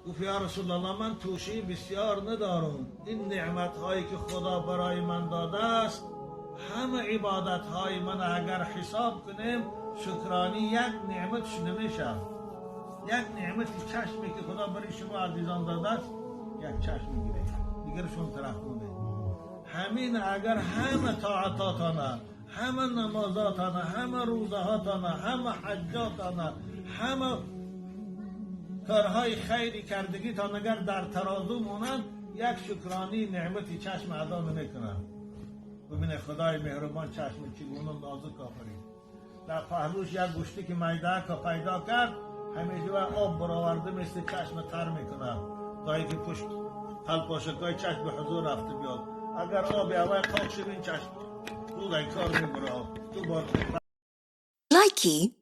گفت یا رسول الله، من توشه بسیار ندارم. این نعمت هایی که خدا برای من داده است، همه عبادت های من اگر حساب کنیم، شکرانی یک نعمتش نمیشه. یک نعمت چشمی که خدا برای شما عزیزان داده است، یک چشم میگیره، دیگرشون طرف مونده. همین اگر همه طاعتاتانه، همه نمازاتانه، همه روزهاتانه، همه حجاتانه، همه کارهای خیری کردگی تا اگر در ترازو مونند، یک شکرانی نعمتی چشم ادا نمیکنن. ببینه، خدای مهربان چشم چگونه نازک آفرید. در پهلوش یک گوشتی که میده که پیدا کرد، همیشه و آب برآورده مثل چشم تر میکنه تا اینکه پشت پلپاشکای چشم به حضور رفته بیاد. اگر آب اول پاک شد، این چشم زود این کار میبره. تو بار Likey.